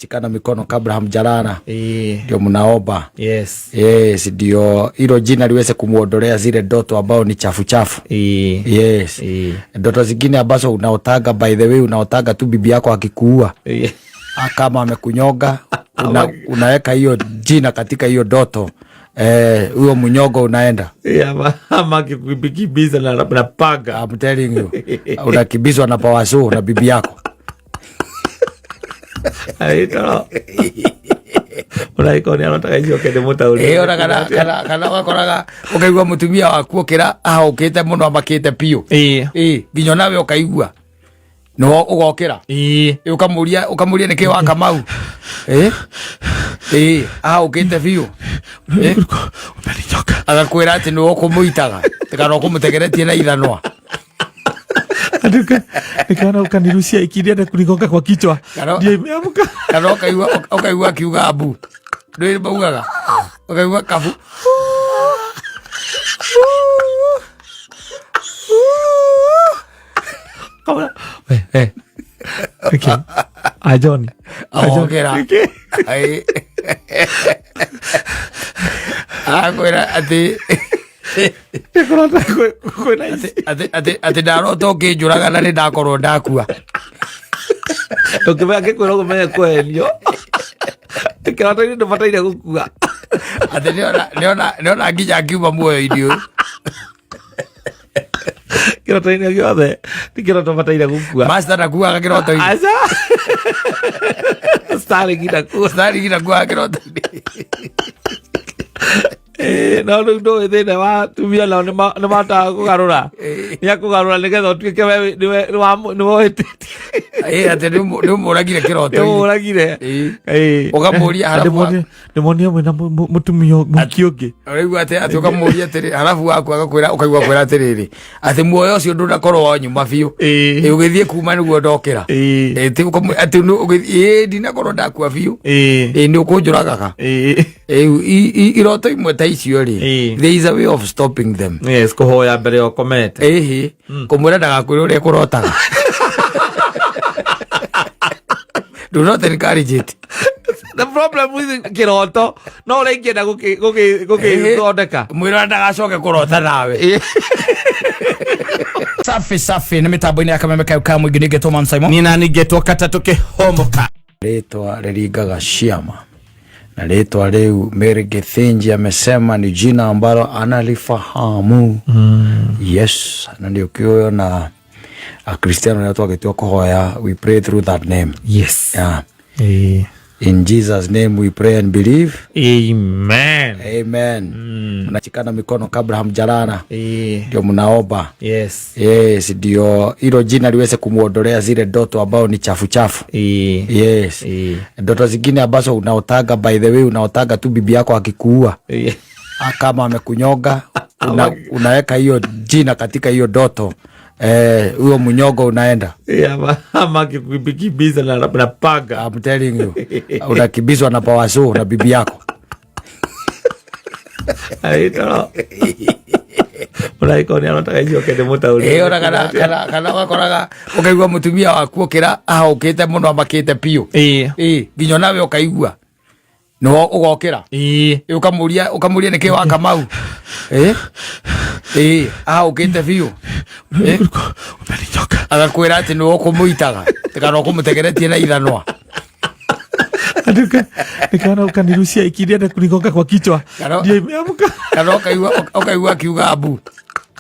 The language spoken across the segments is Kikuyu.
Mnashikana mikono kabla hamjalala, ndio mnaomba. Yes, ndio hilo jina liweze kumuondolea zile ndoto ambao ni chafu chafu. Yes. Ndoto zingine ambazo unaotaga, by the way, unaotaga tu bibi yako akikuua, kama amekunyonga, unaweka hiyo jina katika hiyo ndoto, huyo mnyogo unaenda. Ama akikukimbiza na panga. I'm telling you, unakimbizwa na pawaso na bibi yako. Aitoro ũraikwo nĩ arotaga icoke ndĩmũtaũrĩre. Ĩ, ona kana ũgakoraga ũkaigua mũtumia waku ũkĩra ahũkĩte mũno, amakĩte biũ. Ĩ, nginya nawe ũkaigua no ũgokĩra. Ĩ, ũkamũria nĩkĩ wa Kamau. Ĩ, ĩ, ahũkĩte biũ. Ĩ, Umenichoka. Agakwĩra atĩ nĩwe ũkũmũitaga kana ũkũmũtegeretie na ithanwa. Aduka, nikaona ukanirushia ikilia na kunigonga kwa kichwa. Ndio imeamka. Kana ũkaigua akiuga mbu, ndũĩ maugaga, ũkaigua kabu. Kaona, we, we. Okay. Ah, Johnny. Ah, Johnny. Ahokera. Okay. Ai. Akwĩra atĩ Nĩkũrota kwĩna ici. Atĩ ndarota ũkĩnjũraga na nĩ ndakorwo ndakua. Ũkĩmenya ngĩkwĩra ũguo menye kweherio. Kĩroto-inĩ ndũbataire gũkua. Atĩ nĩona nginya ngiuma muoyo-inĩ ũyũ. Kĩroto-inĩ gĩothe ti kĩroto bataire gũkua. Master ndakuaga kĩroto-inĩ. Aca. Starling ndakua. Starling ndakuaga kĩroto-inĩ. Ĩĩ, no rĩu ndũĩ thĩna wa atumia nao nĩmahotaga kũgarũra, nĩ akũgarũra nĩgetha ũtuĩke we nĩwe ũhĩtĩtie. Ĩ, atĩ nĩũmũragire kĩroto-inĩ. Nĩũmũragire. Ĩ. Ũkamũria harabu Ndĩmonie mwĩna mũtumia mũki ũngĩ. Ũraigua atĩ ũkamũria atĩrĩ, harabu waku agakwĩra, ũkaigua kwĩra atĩrĩrĩ, atĩ muoyo ũcio ndũnakorwo wa nyuma biũ. Ĩ, ũgĩthiĩ kuma nĩguo ndokĩra. Ĩ, atĩ ĩ, ndinakorwo ndakua biũ. Ĩ, nĩ ũkũnjũragaga. Ĩ, iroto imwe ta icio rĩ, there is a way of stopping them. Yes, kũhoya mbere ya ũkomete. Ĩhĩ, kũmwĩra ndagakwĩra ũrĩa kũrotaga. Do not encourage it. The problem with kĩroto no ũrĩa ingĩenda gũgĩthondeka. Mwĩra ndagacoke kũrota nawe. Safi safi, nĩ mĩtambo-inĩ ya Kameme kau ka mũingĩ, nĩngetwo Man Simon. Nina ningĩtwo katatũ kĩhomoka. Rĩtwa rĩringaga ciama, na rĩtwa rĩu Mary Githinji amesema ni jina ambalo analifahamu. Yes, na nĩ ũkĩũĩ ona Akristiano rĩrĩa twagĩtua kũhoya, we pray through that name. Yeah. In Jesus' name we pray and believe. Amen. Amen. Mnashikana mikono kabla hamjalala, ndio mnaomba. Yes, ndio hilo jina liweze kumuondolea zile ndoto ambao ni chafu chafu. Yes. Ndoto zingine ambazo unaotaga, by the way, unaotaga tu bibi yako akikuua, kama amekunyonga, unaweka hiyo jina katika hiyo ndoto, huyo mnyogo unaenda. Ama akikukimbiza na panga. I'm telling you, unakimbizwa na pawaso na bibi yako. Aitoro ũraikwo nĩ arotaga icoke ndĩmũtaũrĩre. Ĩ, ona kana ũgakoraga ũkaigua mũtumia waku ũkĩra ahũkĩte mũno, amakĩte biũ. Ĩ, nginya nawe ũkaigua no ũgokĩra. Ĩ, ũkamũria nĩkĩ wa Kamau. Ĩ, ĩ, ahũkĩte biũ. Ĩ, Umenichoka. Agakwĩra atĩ nĩwe ũkũmũitaga kana ũkũmũtegeretie na ithanwa. Aduka, nikaona ukanirushia ikilia na kunigonga kwa kichwa. Ndio imeamka. Kana ũkaigua akiuga mbu,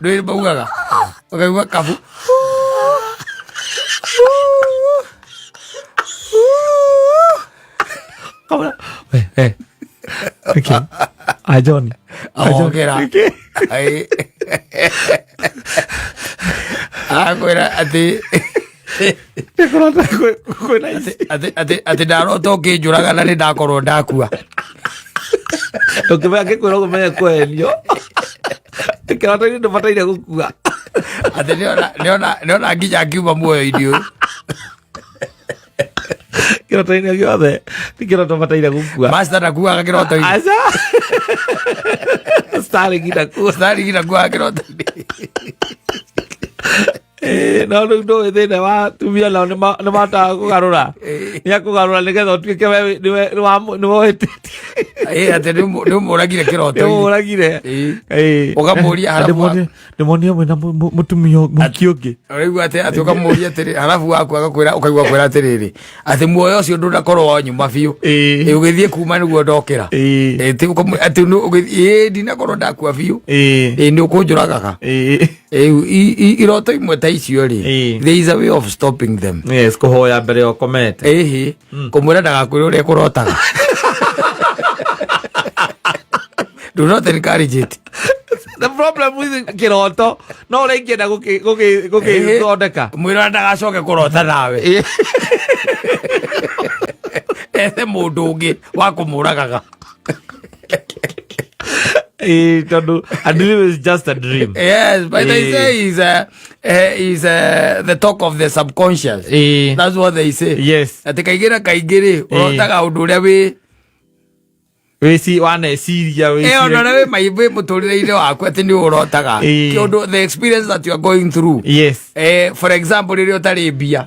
ndũĩ maugaga, ũkaigua kabu. Kaona, we, we. Okay. Ah, Johnny. Ah, Johnny. Ahokera. Okay. Ai. Akwĩra atĩ Nĩkũrota kwĩna ici. Atĩ ndarota ũkĩnjũraga na nĩ ndakorwo ndakua. Ũkĩmenya ngĩkwĩra ũguo menye kweherio. Kĩroto-inĩ ndũbataire gũkua. Atĩ nĩona nginya ngiuma muoyo-inĩ ũyũ. Kĩroto-inĩ gĩothe ti kĩroto bataire gũkua. Master ndakuaga kĩroto-inĩ. Aca. Starling ndakua. Starling ndakuaga kĩroto-inĩ. No rĩu ndũĩ thĩna wa atumia nao nĩ mahotaga kũgarũra, nĩ akũgarũra nĩgetha ũtuĩke we nĩwe ũhĩtĩtie. Atĩ nĩ ũmũragire kĩroto-inĩ. Nĩũmũragire. Ũkamũria harafu Ndĩmonie mwĩna mũtumia mũingĩ ũngĩ. Ũraigua atĩ ũkamũria atĩrĩ, harabu waku agakwĩra, ũkaigua kwĩra atĩrĩrĩ, atĩ muoyo ũcio ndũnakorwo wa nyuma biũ. Ũgĩthiĩ kuma nĩguo ndokĩra. Atĩ ndinakorwo ndakua biũ. Nĩ ũkũnjũragaga. Iroto imwe ta icio rĩ, there is a way of stopping them. Yes, kũhoya mbere ya ũkomete. Ĩhĩ, kũmwĩra ndagakwĩre ũrĩa kũrotaga. Do not encourage it. The problem with kĩroto no ũrĩa ingĩenda gũgĩthondeka. Mwĩra ndagacoke kũrota nawe. Ethe mũndũ ũngĩ wa kũmũragaga. Tondũ a dream is just a dream. Yes, but they say is the talk of the subconscious. That's what they say. Yes. Atĩ kaingĩ na kaingĩ rĩ, ũrotaga ũndũ ũrĩa wĩ Wĩci waneciria. Ona ũrĩa wĩ wĩ mũtũrĩre-inĩ waku atĩ nĩ ũrotaga. Kĩũndũ, the experience that you are going through. For example, rĩrĩa ũtarĩ mbia,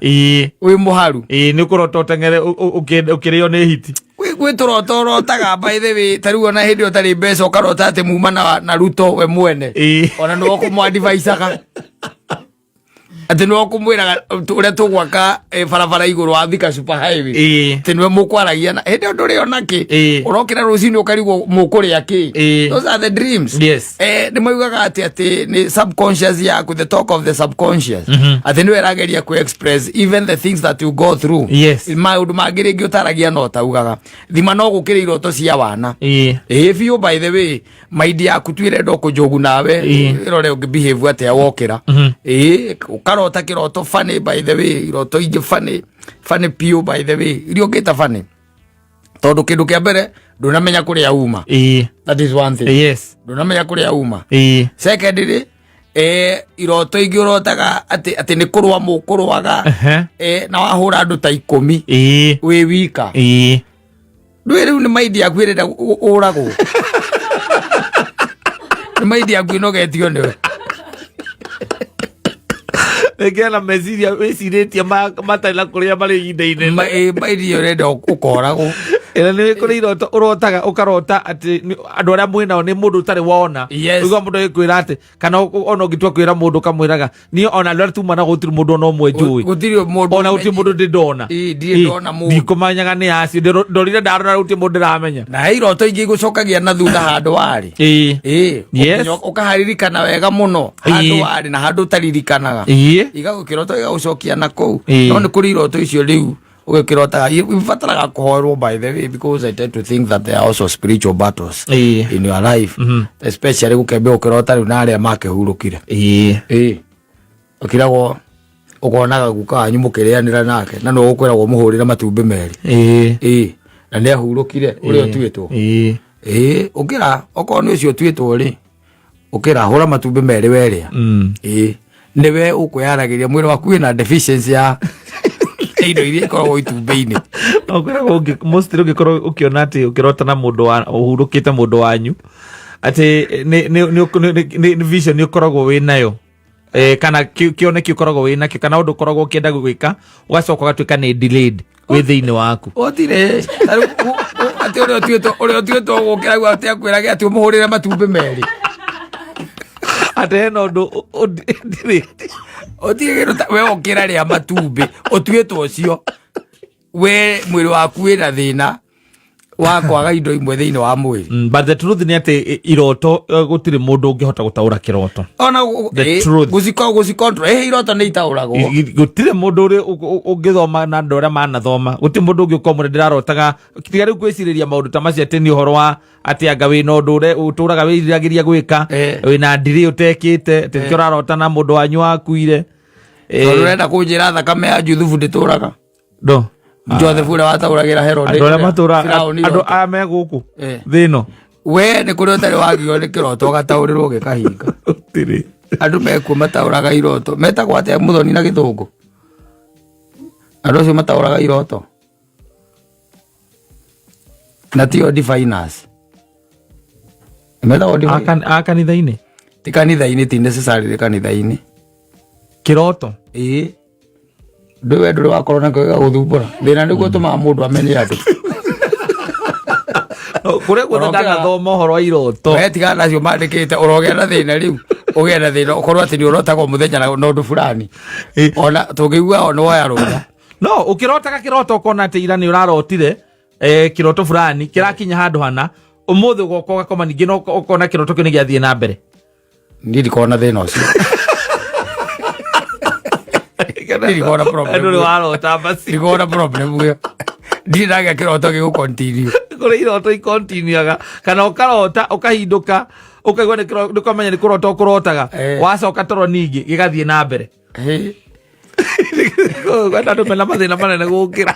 wĩ mũharu. Nĩ ũkũrota ũteng'ere ũkĩrĩo nĩ hiti. Gwĩ tũroto ũrotaga, by the way, ta rĩu ona hĩndĩ ĩyo ũtarĩ mbeca, ũkarota atĩ muma na Ruto we mwene. Ona nĩwe ũkũmwadvisaga. Atĩ nĩwe ũkũmwĩraga ũrĩa tũgwaka barabara igũrũ wa Thika Super Highway. Atĩ nĩwe mũkwaragia na hĩndĩ ĩyo ndũrĩ ona kĩ. Ũrokĩra rũcinĩ ũkarigwo mũkũrĩa kĩ. Those are the dreams. Nĩ maugaga atĩ nĩ subconscious yaku, the talk of the subconscious. Atĩ nĩwe ĩrageria kũ express even the things that you go through. Maũndũ mangĩ rĩngĩ ũtaragia no ũtaugaga. Thima no gũkĩrĩ iroto cia wana. Biũ, by the way, maindi yaku tu ĩrenda kũnjũgu nawe, ĩrore ũngĩ behave atĩa wokĩra. Ũkarota kĩroto funny, by the way, iroto ingĩ funny, funny piũ, by the way, iria ũngĩta funny. Tondũ kĩndũ kĩa mbere ndũnamenya kũrĩa uma. That is one thing. Ndũnamenya kũrĩa uma. Secondly, iroto ingĩ ũrotaga atĩ nĩ kũrũa mũkũrũaga, na wahũra andũ ta 10 wĩ wika. Ndũĩ rĩu nĩ maindi yaku ĩrenda ũragwo. Nĩ maindi yaku ĩnogetio nĩwe. Rĩngĩ ena meciria wĩcirĩtie matarĩ na kũrĩa marĩ ihinda inene. Maindi ĩyo ĩrenda ũkoragwo. Ĩra nĩ kũrĩ iroto ũrotaga, ũkarota atĩ andũ arĩa mwĩnao nĩ mũndũ ũtarĩ wona. Ũigua mũndũ agĩkwĩra atĩ, kana ona ũngĩtua kwĩra mũndũ ũkamwĩraga, niĩ ona andũ arĩa tuma nao gũtirĩ mũndũ ona ũmwe njũĩ. Gũtirĩ mũndũ Ona gũtirĩ mũndũ ndĩ ndona. Ndirĩ ndona mũndũ. Ndikũmanyaga nĩ acio. Ndorire ndarora gũtirĩ mũndũ ndĩramenya. Na he iroto ingĩ igũcokagia na thutha handũ warĩ. Ũkaharirikana wega mũno handũ warĩ na handũ ũtaririkanaga. Igagũkĩroto igagũcokia na kũu. No nĩ kũrĩ iroto icio rĩu ũgĩkĩrotaga ibataraga kũhoerwo, by the way, because I tend to think that there are also spiritual battles in your life, especially gũkĩambia gũkĩrota rĩu na arĩa makĩhurũkire. Ũkiragwo ũkonaga guka wanyu mũkĩrĩanĩra nake na nĩwe ũkwĩragwo mũhũrĩre matumbĩ merĩ. Na nĩ ahurũkire ũrĩa ũtuĩtwo. Ũkĩra okorwo nĩ ũcio ũtuĩtwo rĩ, ũkĩra hũra matumbĩ merĩ werĩa. Nĩwe ũkwĩyaragĩria mwĩrĩ waku wĩna deficiency ya indo iria ikoragwo itumbĩ-inĩ. Mostly ũngĩkorwo ũkĩona atĩ ũkĩrota na mũndũ wa ũhurũkĩte, mũndũ wanyu, atĩ nĩ vision ũkoragwo wĩ nayo, kana kĩoneki ũkoragwo wĩ nakĩo, kana ũndũ ũkoragwo ũkĩenda gwĩka ũgacoka ũgatuĩka nĩ delayed wĩ thĩinĩ waku. Gũtirĩ. Ta rĩu, atĩ ũrĩa ũtuĩtwo gũkĩra rĩu atĩ akwĩrage atĩ ũmũhũrĩre matumbĩ merĩ. Atĩ hena ũndũ ndirĩ. Gũtirĩ kĩndũ ta we ũkĩra rĩa matumbĩ ũtuĩtwo ũcio, we mwĩrĩ waku wĩna thĩna wa kwaga indo imwe thĩinĩ wa mwĩrĩ. But the truth nĩ atĩ iroto, gũtirĩ mũndũ ũngĩhota gũtaũra kĩroto. Ona The truth. Gũcicontrol, iroto nĩ itaũragwo. Gũtirĩ mũndũ ũrĩ ũngĩthoma na andũ arĩa manathoma, gũtirĩ mũndũ ũngĩ ũkorwo mũrĩ ndĩrarotaga tiga rĩu kwĩcirĩria maũndũ ta macio, atĩ nĩ ũhoro wa atĩ anga wĩna ũndũ ũrĩa ũtũraga wĩriragĩria gwĩka, wĩna ndirĩ ũtekĩte, atĩ nĩkĩo ũrarota na mũndũ wanyu wakuire. Tondũ ũrenda kũnjĩra thakame ya Juthubu ndĩtũraga? Ndo. Joseph ũrĩa wataũragĩra Herod. Andũ arĩa matũra Firaũni andũ iroto. aya me gũkũ thĩ ĩno. We nĩ kũrĩ ũtarĩ wagio nĩ kĩroto ũgataũrĩrwo gĩkahinga? Gũtirĩ. Andũ mekuo mataũraga iroto metagwo atĩa, mũthoni, na gĩthũngũ? Andũ acio mataũraga iroto na tio diviners metagwo A kanitha-inĩ? Ti kanitha-inĩ, ti necessarily kanitha-inĩ. Kĩroto. Ĩĩ, ndũĩ we ndũrĩ wakorwo nakĩo gĩgagũthumbũra. Thĩna nĩguo ũtũmaga mũndũ amene andũ. Kũrĩa guothe Ũrokĩra- ndanathoma ũhoro wa iroto. We tigana nacio mandĩkĩte, ũrogĩa na thĩna rĩu, ũgĩe na thĩna ũkorwo atĩ nĩ ũrotagwo mũthenya na ũndũ fulani. Ona tũngĩigua o nĩ woya rũtha. No ũkĩrotaga kĩroto ũkona atĩ ira nĩ ũrarotire kĩroto fulani kĩrakinya handũ hana, ũmũthĩ ũgoka ũgakoma ningĩ no ũkona kĩroto kĩu nĩ gĩathiĩ na mbere. Niĩ ndikoragwo na thĩna ũcio. Ndikoragwo na problem. Ndũrĩ warota basi. Ndikoragwo na problem ĩyo. Ndirĩ ndagĩa kĩroto gĩgũ continue. Kũrĩ iroto ikontinuaga, kana ũkarota ũkahindũka ũkaigua nĩ ũkamenya nĩ kũrota ũkũrotaga, wacoka toro ningĩ gĩgathiĩ na mbere. Kwenda andũ mena mathĩna manene gũkĩra.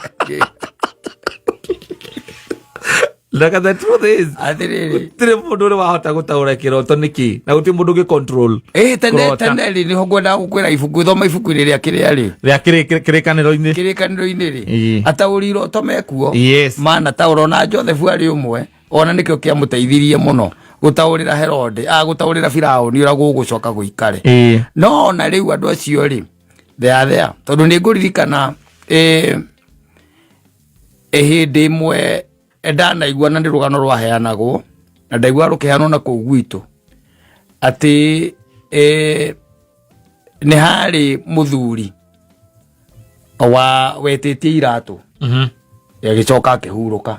Like the truth is, Atĩrĩrĩ, gũtirĩ mũndũ ũrĩ wahota gũtaũra kĩroto nĩkĩ, na gũtirĩ mũndũ ũngĩ control tene kũrota. Tene rĩ, nĩho ngwendaga gũkwĩra ibuku, thoma ibuku-inĩ rĩa kĩrĩa rĩ, rĩa kĩrĩkanĩro-inĩ. Kĩrĩkanĩro-inĩ rĩ, ataũri iroto mekuo. Manataũra ona Joseph arĩ ũmwe, ona nĩkĩo kĩamũteithirie mũno gũtaũrĩra Herode, gũtaũrĩra Firaũni ũrĩa gũgũcoka gũikare. No ona rĩu andũ acio rĩ, they are there, tondũ nĩ ngũririkana hĩndĩ ĩmwe ndanaigua, na nĩ rũgano rwaheanagwo na ndaigua rũkĩheanwo na kũu gwitũ, atĩ nĩ harĩ mũthuri wa wetĩtie iratũ, agĩcoka akĩhurũka.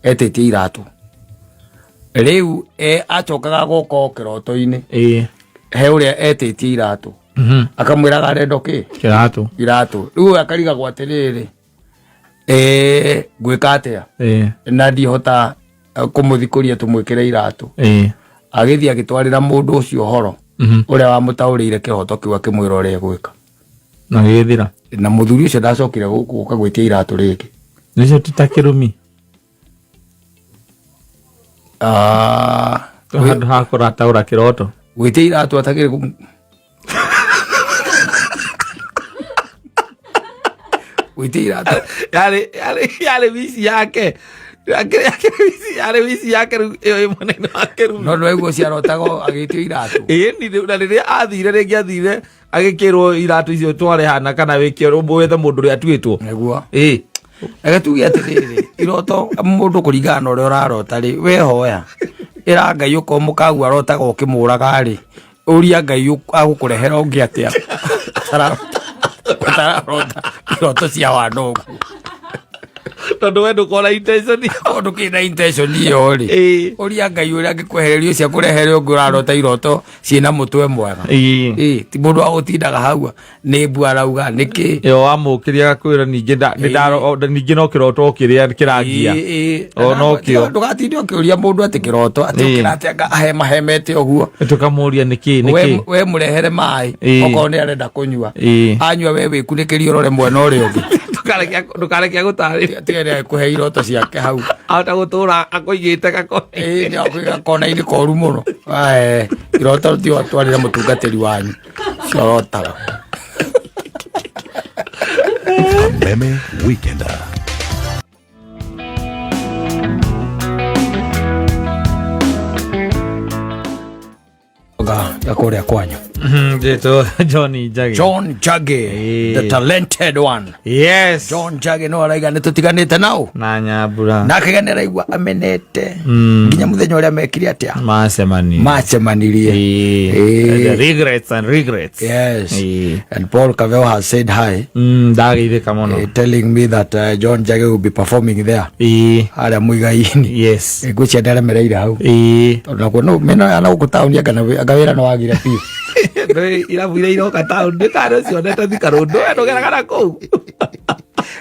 Etĩtie iratũ rĩu, acokaga gũka o kĩroto-inĩ he ũrĩa etĩtie iratũ, akamwĩraga arenda kĩ? Kĩratũ. Iratũ. Rĩu akarigagwo atĩrĩrĩ, ngwĩka atĩa na ndihota kũmũthikũria tũmwĩkĩre iratũ. Agĩthiĩ agĩtwarĩra mũndũ ũcio ũhoro ũrĩa wamũtaũrĩire kĩroto kĩu, akĩmwĩra ũrĩa egwĩka. Na gĩgĩthira. Na mũthuri ũcio ndacokire gũka gwĩtia iratũ rĩngĩ. Nĩcio ti ta kĩrumi? Ah, handũ ha kũrataũra kĩroto. Gwĩtia iratũ atagĩrĩ gwĩtia iratũ. Yarĩ wici yake. Yarĩ wici yake rĩu ĩyo ĩ mwena-inĩ wa kĩrumi. No nĩwaigua ũcio arotaga agĩtio iratũ. Ĩni rĩu, na rĩrĩa athire rĩngĩ, athire agĩkĩrwo iratũ icio tware hana kana wĩke wethe mũndũ ũrĩa atuĩtwo. Nĩguo. Reke tuge atĩrĩrĩ, iroto mũndũ kũringana na ũrĩa ũrarota rĩ, wehoya ĩra Ngai, ũkorwo mũkagu arotaga ũkĩmũraga rĩ, ũria Ngai agũkũrehera ũngĩ atĩa ũtararota iroto cia wana ũguo. Tondũ we ndũkona intention. Tondũ kĩna intention ĩyo rĩ, ũria Ngai ũrĩa angĩkwehereria ũcio, akũrehere ũngĩ ũrarota iroto ciĩna mũtwe mwega. Ĩĩ, ti mũndũ wa gũtindaga hau nĩ mbu arauga nĩkĩ. Ĩyo wamũkĩria agakwĩra ningĩ ningĩ no kĩroto kĩrĩa kĩrangia. O nokĩo. Ndũgatinde ũkĩũria mũndũ atĩ kĩroto atĩ ũkĩrate anga ahemahemete ũguo. Tũkamũria nĩkĩ nĩkĩ. We mũrehere maĩ, okorwo nĩ arenda kũnyua, anyua, we wĩkunĩkĩrie ũrore mwena ũrĩa ũngĩ. Ndũkareke agũtarĩrie. Tiga nĩ agĩkũhe iroto ciake hau. Ahota gũtũra akũigĩte gakona. Ĩĩ, nĩ akũiga kona-inĩ koru mũno. Ae, iroto ti watwarĩra mũtungatĩri wanyu ciorotaga. Meme Weekender. Ga ya kũrĩa kwanyu. Njĩtwo John Njagi. John Njagi, the talented one. Yes. John Njagi no araiga nĩ tũtiganĩte nao. Na Nyambura. Nake nĩ araigua amenete nginya mũthenya ũrĩa mekire atĩa? Macemani. Macemanirie. The regrets and regrets. Yes. And Paul Kaveo has said hi. Ndageithĩka mũno. Telling me that John Njagi will be performing there. Harĩa Muigai-inĩ. Ngwĩciria nĩaremereire hau. Tondũ nakuo no mena ya na gũkũ taũni, anga wĩra nĩ wagire biũ. Ndũĩ irabu iria iroka taũni nĩ tarĩ ũcionete Thika Road, we ndũgeraga na kũu.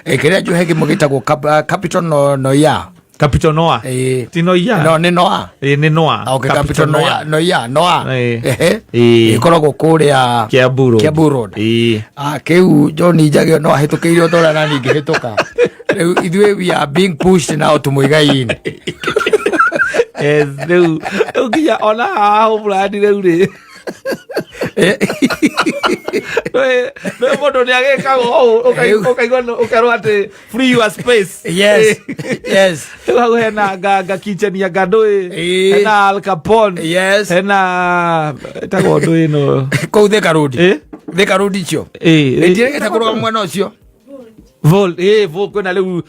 Kĩrĩa njũhe kĩmwe gĩtagwo Capital no Noia. Capital Noah. Ti Noia. No nĩ Noah. Ĩĩ, nĩ Noah. Okay, Capital Noia, Noia, Noah. Ehe. Ĩkoragwo kũrĩa Kiambu Road. Kiambu Road. Ah, kĩu John Njagi no ahĩtũkĩire o ta ũrĩa nani ingĩhĩtũka. Rĩu ithuĩ we are being pushed now to Muigai-inĩ. Yes, rĩu nginya ona haha Homeland rĩu rĩ, nĩ mũndũ nĩ agĩkaga ũũ, ũkaigua ũkerwo atĩ free your space. Rĩu hau hena nga kitchen ya ngandũĩ, hena Al Capone, hena ĩtagwo ndũĩ ĩno. Kũu Thika Road. Thika Road icio. Ĩĩ. Ndiregete kũrũgama mwena ũcio. Volt, Volt kwĩna rĩu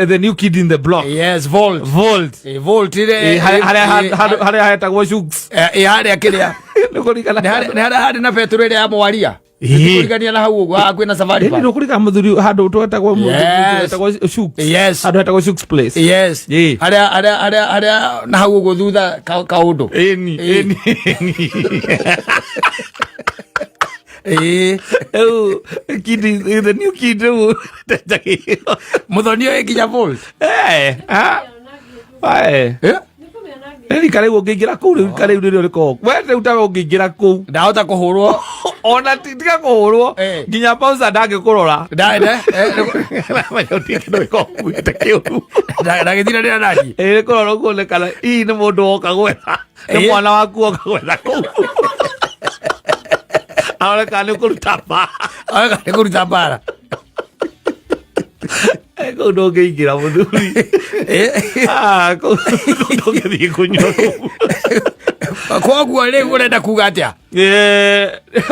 the new kid in the block. Yes, Volt. Volt. Volt ire. Harĩa harĩa hetagwo Shooks. Harĩa kĩrĩa. Nĩ kũringana. Nĩ harĩa harĩ na betũrũ ĩrĩa ya mwaria. Ĩĩ. Kũrigania na hau ũguo hakuhĩ na Safari Ĩni Park. nĩ kũringana mũthuri handũ twetagwo Yes. twetagwo Shooks. Yes. Handũ hetagwo Shooks place. Yes. Ĩĩ. Harĩa harĩa harĩa harĩa na hau ũguo thutha kaũndũ. Ĩni, Ĩĩ. ĩni, ĩni. Ĩĩ. Rĩu kid the new kid rĩu ndenjagĩrwo. Mũthoni ũyũ nginya Volt. Eh, ah. Eh. Eh? Rĩu rĩu ũngĩingĩra kũu rĩu rika rĩu nĩrĩo rĩkoragwo. We rĩu tawe ũngĩingĩra kũu. Ndahota kũhũrwo. Ona tiga kũhũrwo Eh. nginya bouncer ndangĩkũrora. Nda Menya ũtige kĩndũ gĩkoragwo ũkuĩte kĩũru. ndagĩthiranĩra naniĩ. Ĩĩ kũrora ũkuonekana hihi nĩ mũndũ woka gwetha. Nĩ Eh. mwana waku woka gwetha kũu. Arore kana nĩ ũkũruta mbara. Areka nĩ kũruta mbara. Kũu ndũngĩingĩra mũthuri. Ah, kũu ndũngĩthiĩ kũnyua kũu. Koguo rĩu ũrenda kuga atĩa?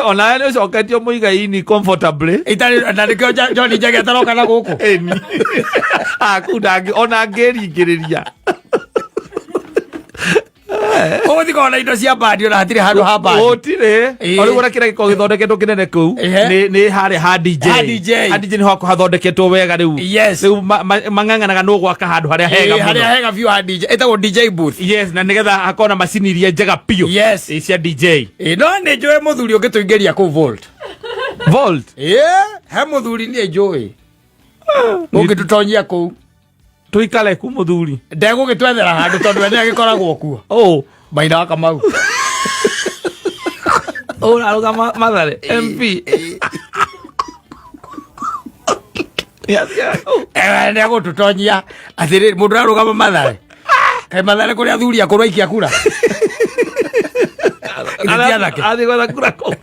Onawe nĩ ũcoketio mũigai-inĩ comfortably. Itarĩ na nĩkĩo John Njagi ataroka na gũkũ. Ĩni. Ah, kũu ndangĩ ona angĩringĩrĩria. Ũgũthiĩ kona indo cia bandi ona hatirĩ handũ ha bandi. Gũtirĩ. Ĩĩ. O rĩu ona kĩrĩa gĩkoragwo gĩthondeketwo kĩnene kũu Ehe. nĩ harĩa ha DJ. Ha DJ. Ha DJ nĩho hakoragwo hathondeketwo wega rĩu. Yes. Rĩu mang'ang'anaga nũ gwaka handũ harĩa hega Ĩĩ, harĩa mũno. hega biũ ha DJ. Ĩtagwo DJ booth. Yes, na nĩgetha hakorwo na macini iria njega biũ. Yes. Ĩĩ, cia DJ. Ĩĩ, no nĩ njũĩ mũthuri ũngĩtũingĩria kũu Volt. Volt. Ĩĩ, he mũthuri niĩ njũĩ. Ũngĩtũtonyia kũu. Tũikare ku mũthuri. Ndegũgĩtwethera handũ tondũ we nĩagĩkoragwo kuo. Oh. Maina wa Kamau. Ũrarũgama Mathare MP. Nĩathiaga kũu. Nĩegũtũtonyia atĩrĩrĩ mũndũ ararũgama Mathare. Kaĩ Mathare kũrĩa athuri akũrũ aikia kura. Ithe ti anake. Athiĩ gwetha kura kũu.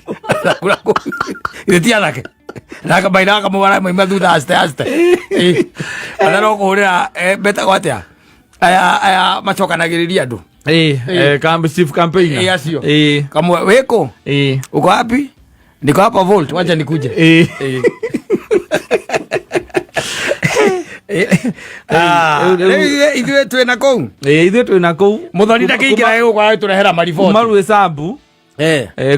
Kura kũu. Ithe ti anake. Naka Maina wa Kamau aramoima thutha aste aste. Ĩĩ. Ona no kũhũrĩra metagwo atĩa? Aya macokanagĩrĩria andũ. Ĩĩ, chief campaigner. Ĩĩ, acio. Ĩĩ. Kamwe wĩkũ? Ĩĩ. Uko wapi? Niko hapa Volt, wacha nikuje. Ĩĩ. Ah, rĩu ithuĩ twĩ na kũu. Ĩĩ, ithuĩ twĩ na kũu. Mũthoni ndakĩingĩra gũkũ agĩtũrehera mariboti. Kuma Rwĩsambu.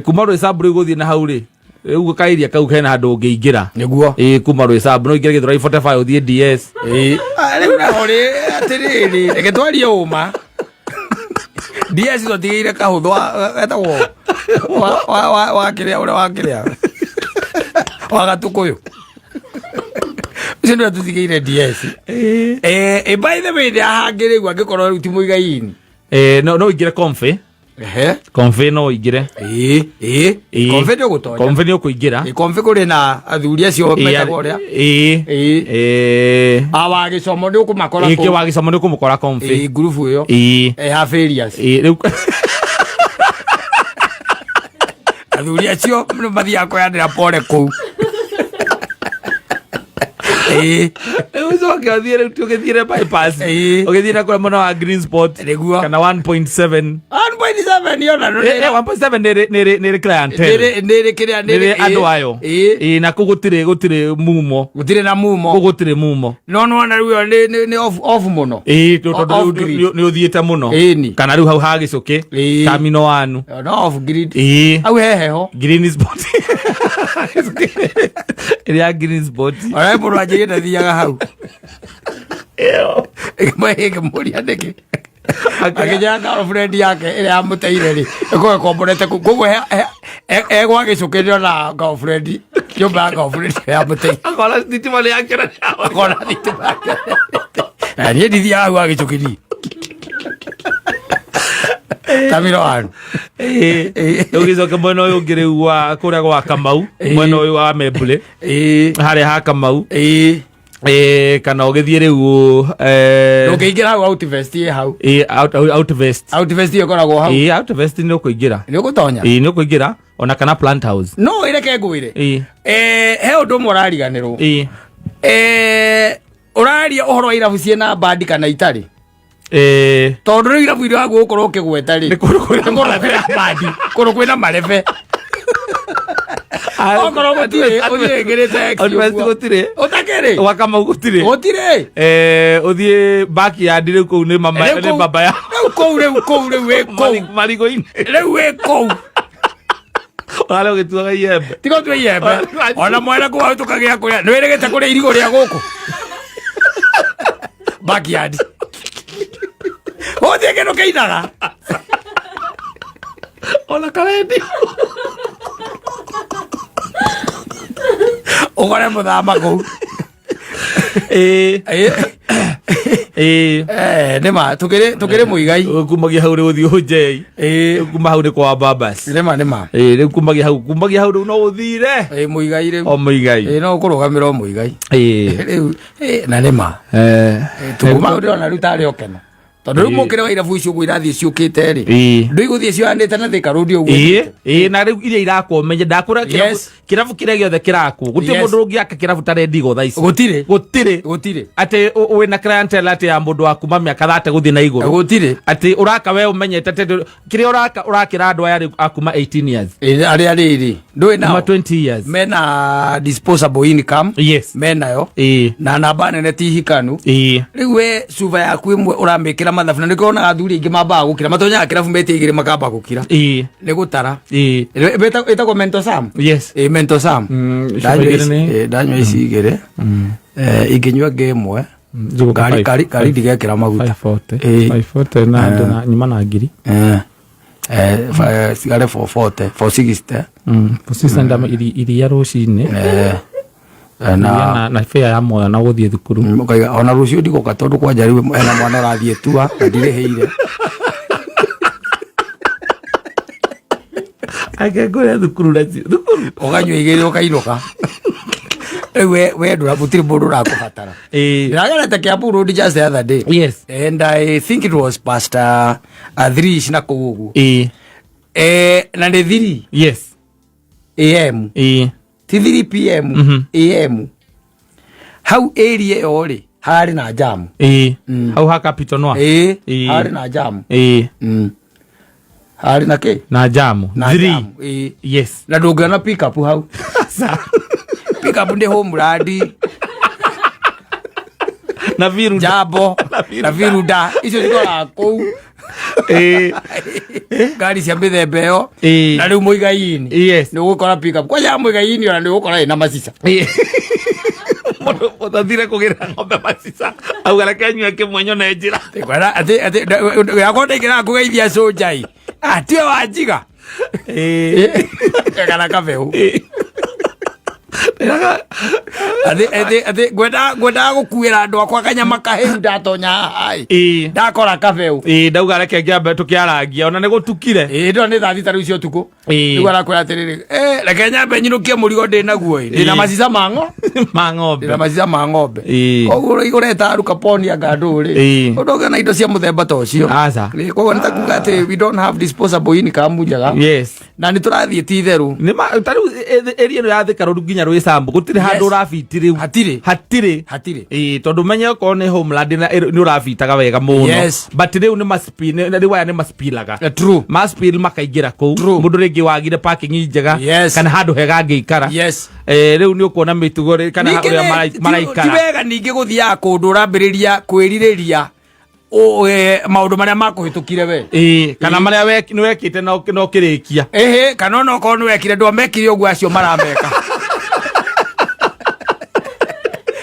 Kuma Rwĩsambu rĩu gũthiĩ na hau rĩ. Rĩu kairia kau kena handũ ũngĩingĩra. Nĩguo. Ĩĩ, kuma Rwĩsambu no ũingĩre Gĩthũrai 45 ũthiĩ DS. Ĩĩ. Rĩu naho rĩ atĩrĩrĩ, reke twarie ũma. DS twatigĩire kahũthũ etagwo wa kĩrĩa ũrĩa wa kĩrĩa wa gatukũyũ. Ũcio nĩwe tũtigĩire DS. Ĩĩ. By the way, nĩ hangĩ rĩu angĩkorwo rĩu ti mũigai-inĩ. No ũingĩre Comfy. Ehe. Comfy no ũingĩre. Ĩĩ, ĩĩ. Ĩĩ. Comfy nĩ ũgũtonya. Comfy nĩ ũkũingĩra. Ĩĩ, Comfy kũrĩ na athuri acio metagwo ũrĩa. Ĩĩ. Ĩĩ. Ĩĩ. Awa gĩcomo nĩ ũkũmakora Ĩĩ, kũu. kĩ wa gĩcomo nĩ ũkũmũkora Comfy. Ĩĩ, ngurubu ĩyo. Ĩĩ. Ya failures. Ĩĩ, rĩu Athuri acio nĩ mathiaga kũyanĩra pore kũu. Ĩĩ. Rĩu ũcoke ũthiĩ rĩu ti ũgĩthiĩre bypass. Ĩĩ. Ũgĩthiĩ na kũrĩa mwena wa Green Spot. Nĩguo. Kana 1.7. 1.7 ona no 1.7 nĩ clientele. Nĩ kĩrĩa Nĩ andũ ayo. Ĩĩ. Ĩĩ, na kũu gũtirĩ mumo. Gũtirĩ na mumo. Kũu gũtirĩ mumo. No nĩwona rĩu ĩyo nĩ off mũno. Ĩĩ, tondũ Off rĩu grid. nĩ ũthiĩte mũno. Ĩni. Kana rĩu hau ha Gĩcũkĩ. Ĩĩ. Terminal 1. No off grid. Ĩĩ. Hau he heho. Green Spot. Ĩrĩa Green Spot. Ona mũndũ anjĩrĩte ndathiaga hau. Ĩkĩmũria nĩkĩ. Akĩnjĩra girlfriend yake ĩrĩa yamũteire rĩ, ĩkorwo ĩkomborete kũu. Koguo egwa Gĩcũkĩ nĩona girlfriend, nyũmba ya girlfriend ĩrĩa yamũteire. Akona thitima nĩ yakĩra. Akona thitima yake. Na niĩ ndithiaga hau Gĩcũkĩ niĩ. Tamiro wanu. Ĩĩ. Rĩu gĩcoke mwena ũyũ ũngĩ rĩu wa kũrĩa gwa Kamau, mwena ũyũ wa Membule, Ĩĩ. harĩa ha Kamau. Ĩĩ. Kana ũgĩthiĩ rĩu Ndũngĩingĩra hau Outvest ĩ hau. Ĩĩ, Outvest. Outvest ĩkoragwo hau. Ĩĩ, Outvest nĩ ũkũingĩra. Nĩ ũgũtonya? Ĩĩ, nĩ ũkũingĩra ona kana Plant House. No ĩreke ngwĩre. Ĩĩ. He ũndũ ũmwe ũrariganĩrwo. Ĩĩ. Ũraria ũhoro wa irabu ciĩna bandi kana itarĩ? Tondũ rĩu irabu iria wagũkorwo ũkĩgweta rĩ, Nĩ kũndũ kwĩna nĩ kũndũ kwĩna bandi, kũndũ kwĩna marebe. Okorwo gũtirĩ, ũthiĩ wĩkĩrĩte X Out West ũguo. gũtirĩ. Ũtakĩrĩ. Gwa Kamau gũtirĩ. Gũtirĩ. Ũthiĩ backyard rĩu kũu nĩ mama Rĩu nĩ kũu- baba ya Rĩu kũu rĩu kũu rĩu wĩ kũu. Marigũ-inĩ. Rĩu wĩ kũu. Ũrarĩa ũgĩtuaga iembe. Tiga ũtue iembe. Ona mwene kũu ahĩtũkagĩra kũrĩa. Nĩ wĩrĩgĩte kũrĩa irigũ rĩa gũkũ. Backyard. Gũtirĩ kĩndũ kĩinaga. Ona karendi. Ũkore mũthama kũu. Ĩĩ. Ĩĩ. Nĩma tũkĩrĩ mũigai. Kumagia hau rĩu ũthiĩ ũnjei. Kuma hau nĩ kwa babas. Nĩma nĩma. Ĩĩ rĩu kumagia hau kumagia hau rĩu no ũthire. Ĩĩ mũigai rĩu. O mũigai. Ĩĩ no ũkũrũgamĩra o mũigai. Ĩĩ. Rĩu na nĩma. Kuma hau ndĩrona rĩu tarĩ o keno. Tondũ rĩu mũkĩre wa irabu icio ũguo irathiĩ ciũkĩte rĩ. Ĩĩ. Ndũigũthiĩ cioyanĩte na Thika Road ũguo. Ĩĩ, ĩĩ na rĩu iria irakwo menye ndakwĩra kĩrabu Yes. kĩrabu kĩrĩa gĩothe kĩrakwo gũtirĩ Yes. mũndũ ũngĩaka kĩrabu ta Rendigo thaa ici. Gũtirĩ. Gũtirĩ. Gũtirĩ. Atĩ wĩna clientele atĩ ya mũndũ wa kuma mĩaka 30 gũthiĩ na igũrũ. Gũtirĩ. Atĩ ũraka we ũmenyete atĩ kĩrĩa ũraka ũrakĩra andũ aya rĩu a kuma 18 years. Ĩĩ, arĩa rĩrĩ ndũĩ Kuma nao 20 years. mena disposable income. Yes. Menayo. Ĩĩ. Na namba nene ti hikanu. Ĩĩ. Rĩu we cuba yaku ĩmwe ũramĩkĩra mathabu na nĩkĩo wonaga athuri aingĩ mambaga gũkira matonyaga kĩrabu metia igĩrĩ makamba gũkira. Ĩĩ. Nĩ gũtara. Ĩĩ. Ĩtagwo mental sum. Yes. Ĩĩ mental sum. Cuba Ndanyua igĩrĩ ici- nĩ- ndanyua ici igĩrĩ. Ingĩnyua ngĩ ĩmwe. Njũgũka Ngari five. ngari ngari ndigekĩra maguta. 540. Ĩĩ. 540 na na nyuma na ngiri. Cigare 440 460. Sasa ndama iria rũcinĩ. Na Na na fare ya mwana na gũthiĩ thukuru. Ũkaiga ona rũciũ ndigũka tondũ kwanja rĩu hena mwana ũrathiĩ tua na ndirĩhĩire. Ake ngũrĩa thukuru na thukuru. Ũkanyua igĩrĩ ũkainũka. Rĩu we ndũra gũtirĩ mũndũ ũrakũbatara. Ĩĩ. Ndĩragerete Kiambu Road just the other day. Yes. And I think it was past 3 na kũu ũguo. Ĩĩ. Na nĩ 3 Yes. AM. Ĩĩ. Ti 3 PM. AM. Hau area ĩyo rĩ hararĩ na jam. Ĩĩ. Hau ha Capital Noir. Ĩĩ. Ĩĩ. Hararĩ na jam. Ĩĩ. Hararĩ na kĩ? Na jamu. Na 3. jam. Ĩĩ. Yes. Na ndũngĩona pick up hau. Pick up nĩ Homeland. Na Viruda. Jambo. Na Viruda. Icio cikoraga kũu. Ĩĩ. Ngari cia mĩthemba ĩyo. Ĩĩ. Na rĩu Mũigai-inĩ. Yes. Nĩ ũgũkora pick up. Kwanja Mũigai-inĩ ona nĩ ũgũkora ĩna macica. Ĩĩ. Mũndũ ũtathire kũgĩra ng'ombe macica. Auga reke anyue kĩmwe nyone njĩra. Kwera atĩ atĩ yakwa ndaingĩraga kũgeithia cũnjai. Ah, tiwe wanjiga. Ĩĩ. Kana kabeu. Ĩĩ. Atĩ atĩ atĩ ngwendaga gũkuĩra andũ akwa kanyama kahĩu ndatonya haha ĩ. Ĩĩ. Ndakora kabeu. Ĩĩ ndauga reke ngĩambe tũkĩarangia ona nĩ gũtukire. Ĩĩ ndona nĩ thaa thita rĩu cia ũtukũ. Ĩĩ. Rĩu arakwĩra atĩrĩrĩ, reke nyambe nyinũkie mũrigo ndĩ naguo ĩ. Ndĩna Ĩĩ. macica ma ng'o? Ma ng'ombe. Ndĩna macica ma ng'ombe. Ĩĩ. Koguo rĩu ũreta Aruka Poni anga ndũ rĩ. Ĩĩ. Ũndũgĩa na indo cia mũthemba ta ũcio. Aca. Ĩĩ, koguo nĩ ta kuga atĩ we don't have disposable income njega. Yes. Na nĩ tũrathiĩ ti itherũ. Nĩ ma ta rĩu area ĩno ya Thika Road nginya Rwĩsambu gũtirĩ handũ ũrabiti rĩu. Hatirĩ. Hatirĩ. Hatirĩ. Ĩĩ tondũ menye okorwo nĩ Homeland nĩ ũrabitaga wega mũno. Yes. But rĩu nĩ maspi rĩu aya nĩ maspilaga. True. Maspil makaingĩra kũu. True. Mũndũ rĩngĩ wagire parking njega Yes. kana handũ hega angĩikara. Yes. Rĩu nĩ ũkuona mĩtugo rĩ kana Ningĩ ũrĩa nĩ- maraikara. ti wega ningĩ gũthiaga kũndũ ũrambĩrĩria kwĩrirĩria maũndũ marĩa makũhĩtũkire we. Ĩĩ kana marĩa nĩ wekĩte na ũkĩrĩkia. Ĩhĩ kana ona okorwo nĩ wekire ndwamekire ũguo acio marameka.